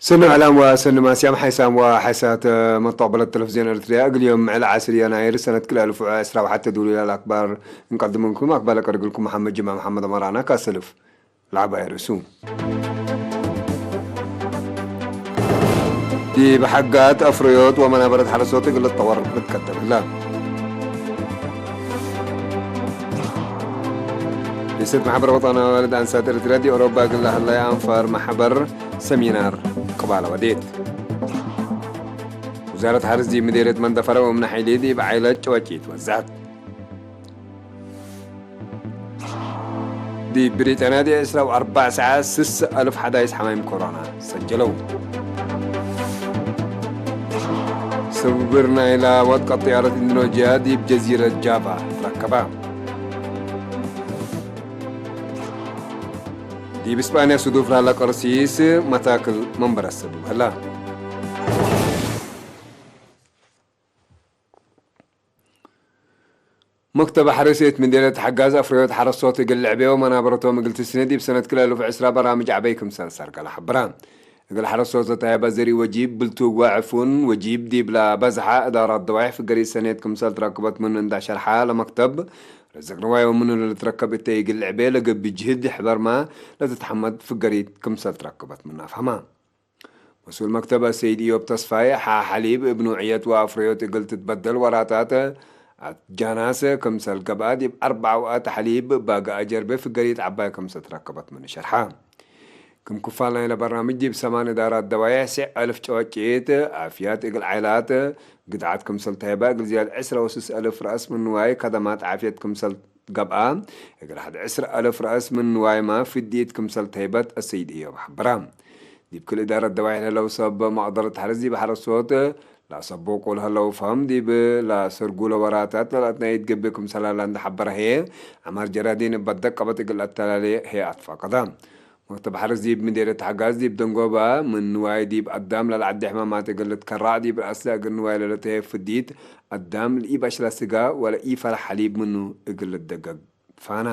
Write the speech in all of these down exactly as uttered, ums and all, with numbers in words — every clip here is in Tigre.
ሰኒ ዕላም ወሰኒ ማስያም ሓይሳም ወሓይሳት መስተቅበለት ተለፍዝዮን ኤረትርያ፣ እግል ዮም ምዕል ዐስር የናይር ሰነት ክልኤ አልፍ ወዕስራ ወሐተ ዱሉይ ለአክባር እንቀድምልኩም። አክባር ለቀርግልኩም መሐመድ ጅማ መሐመድ አማራና ካሰልፍ። ለዐባይ ርእሱ። ዲብ ሐጋት አፍረዮት ወመናበረት ሐረሶት እግል ልትጠወር ልትቀደም ህለ። ሪሰት መሕበር ወጠናዊ ዋልድ አንሳት ኤረትርያ ዲብ አውሮፓ እግል ለሀለየ አንፋር መሕበር ሰሚናር ቅባለ ወዴት። ውዛረት ሐርስ ዲብ ምዴርየት መንደፈረ ወእምነ ሐይሌ ዲብ ዓይለት ጨወጪት ወዛት። ዲብ ብሪጣንያ ዲብ ዕስራ ወአርበዕ ሰዓት ስስ አልፍ ሐዳይስ ሐማይም ኮሮና ሰጀለው። ስብብር ናይላ ወጥቀ ጥያረት ኢንዶኖዥያ ዲብ ጀዚረት ጃቫ ትረከባ። ዲብ እስጳንያ ስዱፍ ለሀለ ቀርሲስ መታክል መንበረ ሰብብ ሀላ። መክተብ ሐርስ እት ምዴርየት ሐጋዝ አፍረዮት ሐረሶት እግል ልዕቤ ወመናበረቶም እግል ትስኔ ዲብ ሰነት ክልኤ አልፍ ዕስራ በራምጅ ዐበይ ክምሰል ሰርገለ ሐብራ። እግል ሐረሶት ለተሀይበ ዘርእ ወጂብ፣ ብልቱግ ወዕፉን ወጂብ ዲብ ለበዝሐ እዳራት ደዋይሕ ፍገሪት ሰኔት ክምሰል ትረክበት ምኑ እንዳ ሸርሐ ለመክተብ፣ ርዝቅ ንዋይ ወምኑ ለልትረከብ እተ እግል ልዕቤ ለገብእ ጅህድ ሕበርመ ለትትሐመድ ፍገሪት ክምሰል ትረክበት ምኑ አፍሀማ። መስኡል መክተብ አሰይድ ኢዮብ ተስፋይ፣ ሐ ሐሊብ እብ ኑዕየት ወአፍረዮት እግል ትትበደል ወራታት አትጃናስ ክምሰል ገብአ፣ ዲብ አርበዕ ወአት ሐሊብ ባግአ ጀርቤ ፍገሪት ዐባይ ክምሰል ትረከበት ምኑ ሸርሐ። ክም ክፋል ናይለ በርናምጅ፣ ዲብ ሰማን እዳራት ደዋይሕ ሴዕ አልፍ ጨወጪት አፍያት እግል ዓይላት ግድዓት ክምሰል ተሀይበ፣ እግል ዝያድ ዕስራ ወስስ አልፍ ረአስ ምን ንዋይ ከደማት ዓፍየት ክምሰል ገብአ፣ እግል ሐድ ዕስር አልፍ ረአስ ምን ንዋይመ ፍድይት ክምሰል ተህይበት አሰይድ እዮብ ሐበረ። ዲብ ክል እዳረት ደዋይሕ ለህለው ሰብ መቅደረት ሐርስ ዲብ ሐረሶት ለአሰቡቁ ለህለው ፈህም ዲብ ለሰርጉ ለወራታት ለለአትናይት ገብእ ክምሰል ሀለ እንደ ሐበረ ህዬ፣ ዐማር ጀራዲን እበ ደቀበት እግል አተላሌ ህዬ አትፋቀደ። መክተብ ሐርስ ዲብ ምዴርየት ሐጋዝ ዲብ ደንጎበ፣ ምን ንዋይ ዲብ አዳም ለለዐዴ ሕማማት እግል ልትከራዕ፣ ዲብ ረአስለ እግል ንዋይ ለልትሀየብ ፍድይት አዳም ለኢበሽለ ስጋ ወለኢፈለ ሐሊብ ምኑ እግል ልትደገግ ፋና።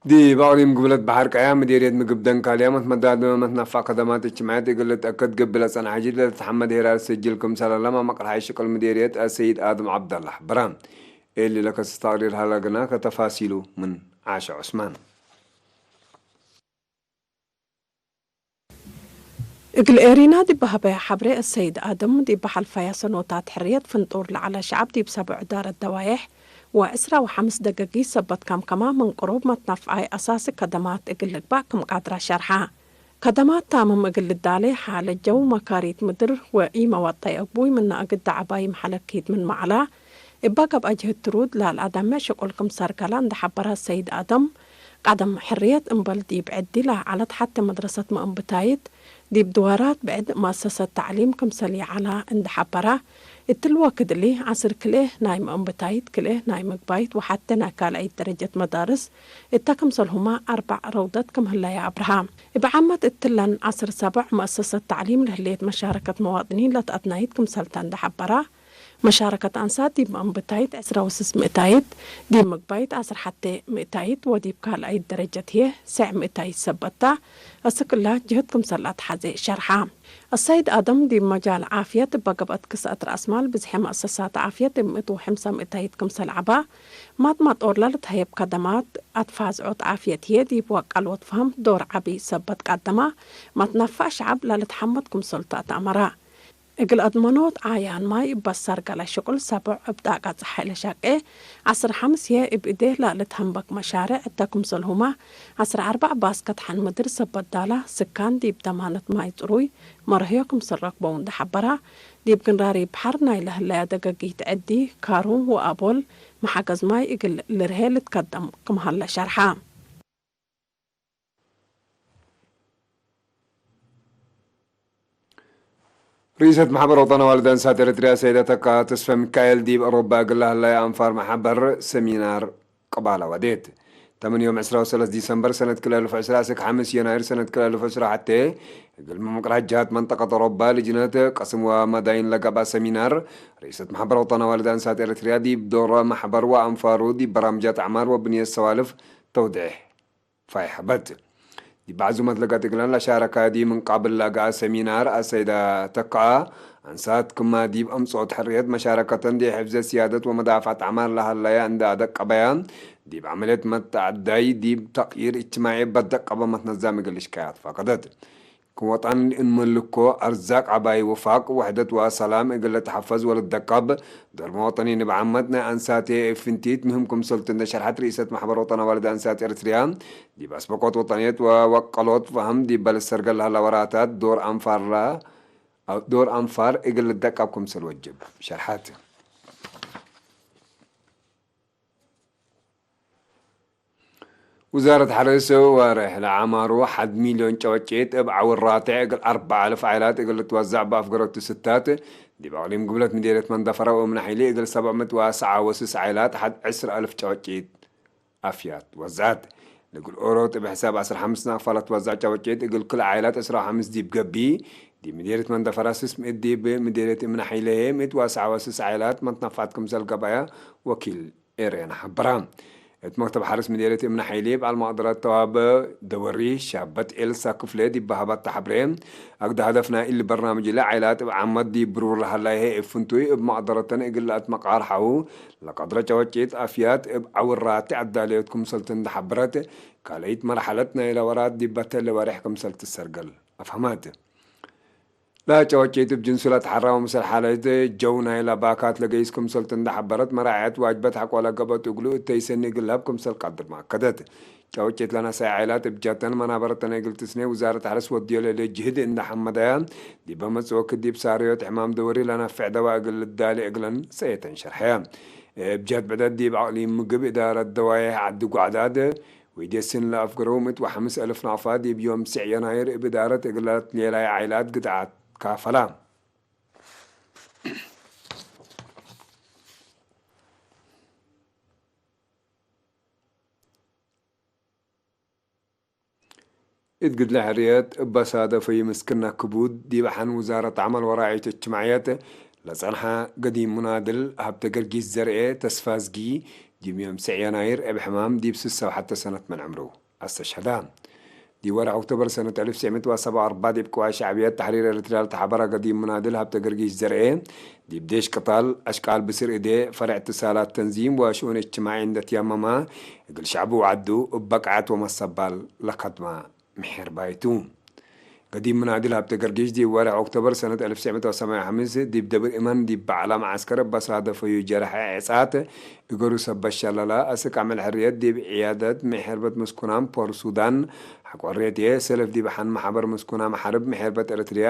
ዲብ አቅሊም ግብለት በሐር ቀያ፣ ምዴርየት ምግብ ደንካልያ፣ መትመዳድመ መትነፋዕ ከደማት እጅትማዕየት እግል ልትአከድ ገብእ ለጸንሐ ጅህድ ለልትሐመድ ሄራር ስጅል ክምሰል ለመ መቅርሐይ ሽቅል ምዴርየት አሰይድ አድም ዐብደላ ሐበረ። እሊ ለከስስ ተቅሪር ሀለ ግና ከተፋሲሉ ምን ዓሸ ዑስማን። እግል ኤሪና ዲብ ሀበየ ሐብሬ፣ አሰይድ አድም ዲብ ሐልፈየ ሰኖታት ሕርየት ፍንጡር ለዐለ ሸዐብ ዲብ ሰብዑ እዳረት ደዋዬሕ ወዕስራ ወሐምስ ደገጊት ሰበት ከምከመ ምን ቅሩብ መትነፍዓይ አሳሲ ከደማት እግል ልግባእ ክም ቃድረ ሸርሐ። ከደማት ታምም እግል ልዳሌ፣ ሓለት ጀው፣ መካሪት ምድር ወኢመዋጠይ አግቡይ ምነ አግደ ዐባይ መሐለኪት ምንመ ዐላ፣ እበ ገብአ ጅህድ ትሩድ ላልአዳሜዕ ሽቁል ክምሰል ከላ እንዴ ሐበረ ሰይድ አደም፣ ቀደም ሕርየት እምበል ዲብ ዐዲ ለዐለት ሐቴ መድረሰት መእንብታይት፣ ዲብ ድዋራት ብዕድ መአሰሰት ተዕሊም ክምሰል ይዐላ እንዴ ሐበረ፣ እትሊ ወክድ እሊ ዐስር ክልኤ ናይ መእንብታይት፣ ክልኤ ናይ ምግባይት ወሐቴ ናይ ካልአይት ደረጀት መዳርስ እተ ክምሰልሁመ አርበዕ ረውደት ክም ህለየ አብርሀ። እብ ዓመት እትለን ዐስር ሰበዕ መአሰሰት ተዕሊም ለህሌት መሻረከት መዋጥኒን ለተአትናይት ክምሰልተ እንዴ ሐበረ፣ መሻረከት አንሳት ዲብ መእንብታይት ዕስራ ወስስ ምእታይት፣ ዲብ ምግባይት ዐስር ሐቴ ምእታይት ወዲብ ካልአይት ደረጀት ህዬ ሴዕ ምእታይት ሰበት ተ። አስክ እላ ጅህድ ክምሰል ለአትሐዜ ሸርሐ። አሰይድ አደም ዲብ መጃል ዓፍየት እበ ገብአት ክስአት ረአስማል ብዝሐ መአሰሳት ዓፍየት እብ ምእት ወሐምሳ ምእታይት ክምሰል ዐባ፣ ማጥማጦር ለልትሀየብ ከደማት አትፋዝዖት ዓፍየት ህዬ ዲብ ወቀል ወትፋህም ዶር ዐቢ ሰበት ቀደመ፣ መትነፈዕ ሸዐብ ለልትሐመድ ክምሰል ተአትአመረ። እግል አድመኖት ዓያን ማይ እበ ሰርገለ ሽቁል ሰቦዕ እብ ጣቀ ጸሓይ ለሻቄ ዐስር ሐምስ ህዬ እብ እዴ ለልትሀንበክ መሻሬዕ እተ ክምሰልሁመ ዐስር አርበዕ ባስከት ሐን ምድር ሰበት ዳላ ስካን ዲብ ደማነት ማይ ጽሩይ መርህዮ ክምሰል ረክበው እንዴ ሐበረ፣ ዲብ ግንራሪ በሐር ናይ ለህለየ ደገጊት ዐዲ ካሩም ወአቦል መሓገዝ ማይ እግል ልርሄ ልትከደም ክም ሀለ ሸርሐ። ርኢሰት ማሕበር ወጠን አዋልድ አንሳት ኤረትርያ ሰይደ ተካ ተስፈ ሚካኤል ዲብ አውሮፓ እግል ለሀለየ አንፋር ማሕበር ሰሚናር ቅባላ ወዴት። ተምን ዮም ዕስራ ወሰለስ ዲሰምበር ሰነት ክልኤ አልፍ ወዕስራ እስክ ሐምስ የናይር ሰነት ክልኤ አልፍ ወዕስራ ሐቴ፣ እግል መምቅራጃት መንጠቀት አውሮባ ልጅነት ቅስም ወመዳይን ለገብአ ሰሚናር፣ ርኢሰት መሕበር ወጠን አዋልድ አንሳት ኤረትርያ ዲብ ዶር መሕበር ወአንፋሩ ዲብ በራምጃት አዕማር ወብንየት ሰዋልፍ ተውዴሕ ፋይሐበት። ዲብ ዓዙመት ለገጥ እግለን ለሻረከ ዲብ ምን ቃብል ለገአ ሰሚናር አሰይደ ተከአ፣ አንሳት ክመ ዲብ አምጽኦት ሕርየት መሻረከተን ዲብ ሕፍዘት ሲያደት ወመዳፍዐት አዕማር ለሀለየ እንዴ አደቀበየ፣ ዲብ ዐመልየት መትዐዳይ ዲብ ተቅይር እጅትማዒ በደቀበ መትነዛም እግል እሽካያት ፈቀደት። ክም ወጠን እንመልኮ አርዛቅ ዐባይ ወፋቅ፣ ወሕደት ወሰላም እግል ልትሐፈዝ ወልትደቀብ፣ ዶርመ ወጠኒ ንብዓመት ናይ አንሳቴ እብ ፍንቲት ምህም ክምሰልቱ እንዴ ሸርሐት ርኢሰት መሕበር ወጠን አዋልድ አንሳት ኤረትርያ፣ ዲብ አስበቆት ወጠንየት ወወቀሎት ፈሀም ዲበ ልሰርገል ለሀለ ወራታት ዶር አንፋር ለ-፣ ዶር አንፋር እግል ልደቀብ ክምሰል ወጅብ ሸርሐት። ውዛረት ሐርስ ወሬሕ ለዐማሩ ሐድ ሚልዮን ጨወጪት እብ ዐውር ራቴዕ እግል አርበዕ አልፍ ዓኢላት እግል ልትወዘዕ በአፍገረቱ ስታት፣ ዲብ አቅሊም ግብለት ምዴርየት መንደፈራ ወእምናሒሊ እግል ሰብዕ ምእት ወአስዓ ወስስ ዓኢላት ሐድ ዕስር አልፍ ጨወጪት አፍያት ወዘዐት። ለእግል ኦሮት እብ ሕሳብ ዐስር ሐምስ ናቅፋ ለትወዘዕ ጨወጪት እግል ክል ዓኢላት ዕስራ ወሐምስ ዲብ ገብእ፣ ዲብ ምዴርየት መንደፈራ ስስ ምእት ዲብ ምዴርየት እምናሒሊ ህዬ ምእት ወአስዓ ወስስ ዓኢላት መትነፍዐት ክምሰል ገብአየ ወኪል ኤሬና ሐበራ። እት መክተብ ሐርስ ምዴርየት እምናሒሊ በዐል መቅደረት ተዋብ ደወሪ፣ ሻበት ኤልሳ ክፍሌ ዲብ ሀበተ ሐብሬ፣ አግደ ሀደፍ ናይ እሊ በርናምጅ ለዐይላት እብ ዓመት ዲብ ብሩር ለሀላይሄ እብ ፍንቱይ እብ መቅደረተን እግል ለአትመቃር ሐው ለቀድረ ጨወጪት አፍያት እብ ዐውር ራቴዕ አዳለዮት ክምሰልቱ እንዴ ሐበረት፣ ካልኣይት መርሐለት ናይለ ወራት ዲብ በተሌ ወሬሕ ክምሰል ትሰርገል አፍሀመት። ለጨወጪት እብ ጅንሱ ለተሐራ ወምሰል ሓለት ጀው ናይለ ባካት ለገይስ ክምሰልቱ እንዴ ሐበረት፣ መራዐየት ዋጅበት ሐቆ ለገብአት እግሉ እተይ ሰኒ እግል ለሀብ ክምሰል ቀድር መአከደት። ጨወጪት ለነሰአ ዓኢላት እብ ጀተን መናበረተን እግል ትስኔ ውዛረት ሐርስ ወድዮ ለህሌት ጅህድ እንዴ ሐመደየ፣ ዲበ መጽኦ ክዲብ ሳርዮት ሕማም ደወሪ ለነፍዕ ደዋ እግል ልዳሌ እግለን ሰእየተን ሸርሐየ። እብ ጀት ብዕደት ዲብ አቅሊም ምግብ እዳረት ደዋዬሕ ዐዲ ጓዕዳድ፣ ወኢዴስን ለአፍገረው ምእት ወሐምስ አልፍ ናቅፋ ዲብ ዮም ስዕ የናይር እብ እዳረት እግላት ሌላይ ዓኢላት ግድዓት ካፈላ። እት ግድለ ሕርየት እበ ሳደፈዩ ምስክነ ክቡድ፣ ዲብ ሐን ውዛረት ዐመል ወራዕየት እጅትማዕየት ለጸንሐ ገዲም ሙናድል ሀብተ ገርጊስ ዘርኤ ተስፋዝጊ፣ ዲብ ዮም ስዕ የናይር እብ ሕማም ዲብ ስሰ ወሐተ ሰነት ምን ዕምሩ አስተሸህዳ። ዲብ ወርሕ ኦክቶበር ሰነት አልፍ ወትሰዕ ምእት ወሰብዓ ወአርበዕ ዲብ ቅዋት ሸዕብየት ተሕሪር ኤረትርያ ለተሐበረ ገዲም ሙናድል ሀብተ ገርጊስ ዘርኤ፣ ዲብ ዴሽ ቅታል አሽቃል ብስር እዴ ፈርዕ እትሳላት ተንዚም ወሽኡን እጅትማዒ እንዴ ትያመመ፣ እግል ሸዕቡ ወዐዱ እብ በቃዐት ወመሰባል ለከድመ ምሔርባይ ቱ። ገዲም ምናድል ሀብተ ገርጊሽ ዲብ ወርሕ ኦክቶበር ሰነት አልፍ ወትሰዕ ምእት ወሰማንያ ወሐምስ ዲብ ደብር እመን ዲብ በዐለ መዓስከር እበ ሳደፈዩ ጀረሐ ዕጻት እገሩ ሰበት ሸለለ። አስክ አምዕል ሕርየት ዲብ ዕያደት ምሔርበት ምስኩናም ፖር ሱዳን ሐቆ ሕርየት ሰልፍ ዲብ ሐን መሕበር ምስኩናም ሐርብ ምሔርበት ኤረትርያ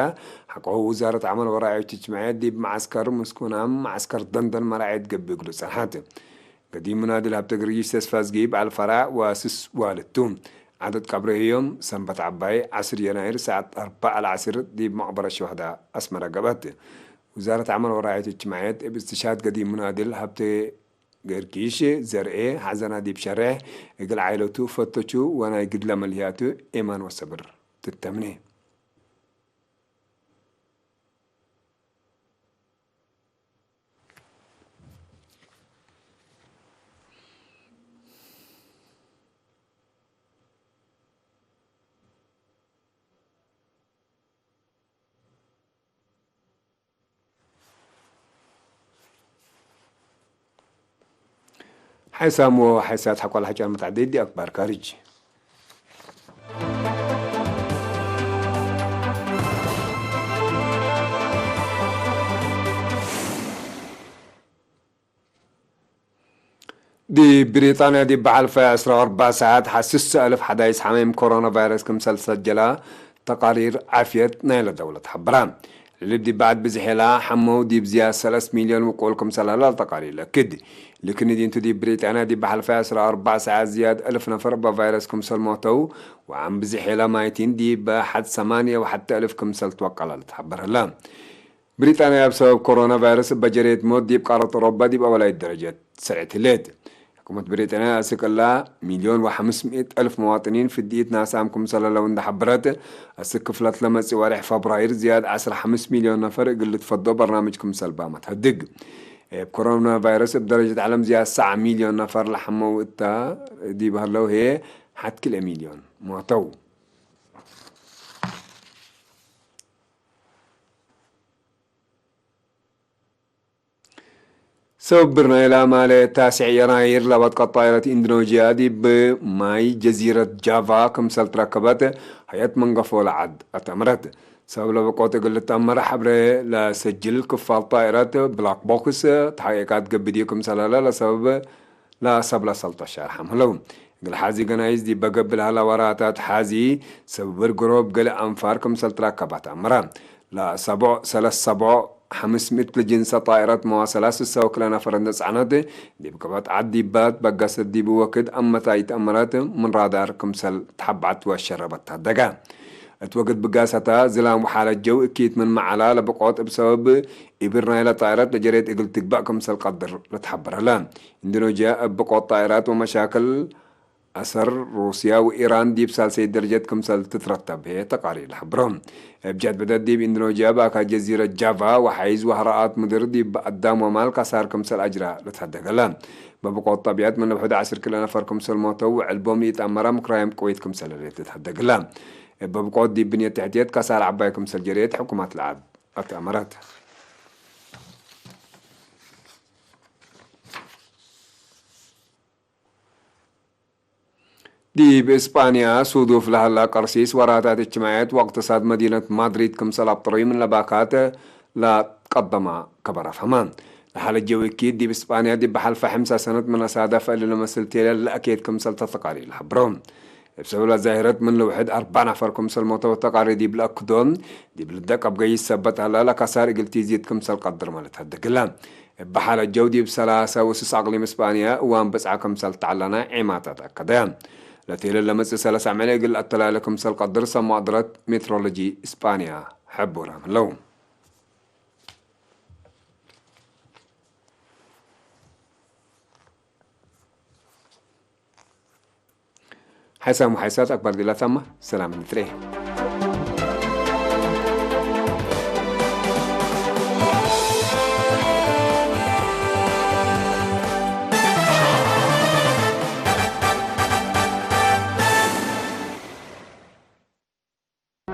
ሐቆሁ ውዛረት ዐመል ወራዕዮት እጅትማዕየት ዲብ መዓስከር ምስኩናም መዓስከር ደንደን መራዕየት ገብእ እግሉ ጸንሐት። ገዲም ምናድል ሀብተ ገርጊሽ ተስፋዝጊ በዐል ፈራዕ ወስስ ዋልድ ቱ። ዐደት ቀብረ ህዮም ሰንበት ዐባይ ዐስር የናይር ሰዓት አርበዕ ለዐስር ዲብ መቅበረት ሸዋህዳ አስመረ ገብአት። ውዛረት ዐመል ወራዕየት እጅትማዕየት እብ እስትሽሃድ ገዲም ምናድል ሀብተ ገርጊሽ ዘርኤ ሐዘና ዲብ ሸሬሕ እግል ዓኢለቱ፣ ፈቶቹ ወናይ ግድለ መልህያቱ ኤማን ወሰብር ትተምኔ። ሓይሳም ወሓይሳት ሐቆለ ሐጨር መትዐደይት ዲብ አክባር ካርጅ። ዲብ ብሪጣንያ ዲብ በሐልፈ ዕስራ ወአርበዕ ሰዓት ሐስስ አልፍ ሐዳይስ ሐመይም ኮሮና ቫይረስ ክምሰል ሰጀላ ተቃሪር ዓፍየት ናይለ ደውለት ሐበራ። እሊ ዲብ በዐድ ብዝሔላ ሐመው ዲብ ዝያድ ሰለስ ሚልዮን ውቁል ክምሰል ሀላ ተቃሪር ለክድ። ልክን እዲንቱ ዲብ ብሪጣንያ ዲብ በሐልፈ ዕስራ ወአርበዕ ሰዓት ዝያድ አልፍ ነፈር በቫይረስ ክምሰል ሞተው ወአም ብዝሔላ ማይቲን ዲብ ሐድ ሰማንየ ወሐተ አልፍ ክምሰል ትወቀለ ለተሐበር ሀላ። ብሪጣንያ እብ ሰበብ ኮሮና ቫይረስ እበ ጀሬት ሞት ዲብ ቃረት ኦሮባ ዲብ አወላይት ደረጀት ሰርዕት ህሌት። ሕኩመት ብሪጣንያ አስክ እላ ሚልዮን ወሐምስ ምእት አልፍ መዋጥኒን ፍድኢት ናሳም ክምሰል ሀለው እንዴ ሐበረት፣ አስክ ክፍለት ለመጽእ ወሬሕ ፈብራይር ዝያድ ዐስር ሐምስ ሚልዮን ነፈር እግል ልትፈዶ በርናምጅ ክምሰል ባመ ተህድግ። እብ ኮሮና ቫይረስ እብ ደረጀት ዐለም ዝያድ ሰዕ ሚልዮን ነፈር ለሐመው እተ ዲብ ሀለው ህዬ ሐት ክልኤ ሚልዮን ሞተው። ሰብብር ናይላ ማለ ታስዕ የናይር ለበጥቀት ጣይረት ኢንዶኔዥያ ዲብ ማይ ጀዚረት ጃቫ ክምሰል ትረከበት ሀያት መንገፎ ለዐድ አተአምረት። ሰብብ ለበቆት እግል ልትአመር ሐብሬ ለሰጅል ክፋል ጣይረት ብላክ ቦክስ ተሐቂቃት ገብእ ዲብ ክምሰል ሀለ ለሰብብ ለሰብለ ሰልጠ ሻርሐም ህለው። እግል ሐዚ ገናይዝ ዲብ በገብእ ለሀለ ወራታት ሐዚ ሰብብር ግሮብ ገሌ አንፋር ክምሰል ትረከበት አመረ። ለሰቦዕ ሰለስ ሰቦዕ ሐምስ ምእት ለጅንሰ ጣይረት መዋሰላት ስሰ ወክለ ነፈር እንዴ ጸዕነት፣ ዲብ ቅበት ዐድ ዲባት በገሰት ዲብ ወክድ አመታ ኢተአመረት ምን ራዳር ክምሰል ተሐበዐት ወሸረበት ተሀደገ። እት ወክድ ብጋሰታ ዝላም ወሓለት ጀው እኪት ምን መዓላ ለብቆት እብ ሰበብ ኢብር ናይለ ጣይረት ለጀሬት እግል ትግበእ ክምሰል ቀድር ለተሐበረለ። ኢንዶኔዥያ እብ ብቆት ጣይራት ወመሻክል አሰር ሩስያ ወኢራን ዲብ ሳልሰይት ደረጀት ክምሰል ትትረተብ ህዬ ተቃሪር ለሐብሮ። እብ ጀት በደት ዲብ ኢንዶኔዥያ በአካት ጀዚረት ጃቫ ወሐይዝ ወሀረአት ምድር ዲብ አዳም ወማል ከሳር ክምሰል አጅራ ለተሀደገለ። በብቆት ጠብየት ምን ለውሕድ ዐስር ክለ ነፈር ክምሰል ሞተው ወዕልቦም ለኢተአመረ ምክራዮም ቅወይት ክምሰል ህሌት ለተሀደገለ። እብ በብቆት ዲብ ብንየት ተሕትየት ከሳር ዐባይ ክምሰል ጀርየት ሕኩማት ለዐድ አትአመረት። ዲብ እስጳንያ ሱዱፍ ለሀላ ቀርሲስ ወራታት እጅትማዕየት ወእቅትሳድ መዲነት ማድሪድ ክምሰል አብጠረዩ ምን ለባካት ለትቀደመ ከበር አፍሀመ። ለሀለ ጀው እኪት ዲብ እስጳንያ ዲብ ሐልፈ ሐምሳ ሰነት ምን አሳደፈ እሊ ለመስል ቴለል ለአኬት ክምሰል ተተቃሪ ለሐብሮ። እብ ሰበብ ለዛሂረት ምን ለውሕድ አርበዕ ነፈር ክምሰል ሞተው ተቃሪ ዲብ ለአክዶ፣ ዲብ ልደቀብ ገይስ ሰበት ሀለ ለከሳር እግል ቲዚድ ክምሰል ቀድር ማለት ሀደግለ። እብ ሐለ ጀው ዲብ ሰላሰ ወስስ አቅሊም እስጳንያ እዋን ብጽዓ ክምሰል ተዐለነ ዔማታት አከደ። ለቴለል ለመጽእ ሰለስ አምዕል እግል አተላለ ክምሰል ቀድር ሰማእድረት ሜትሮሎጂ እስጳንያ ሕቡራም ህለው። ሓይሳም ወሓይሳት አክባር ዲላታማ ሰላም ንትርኤ።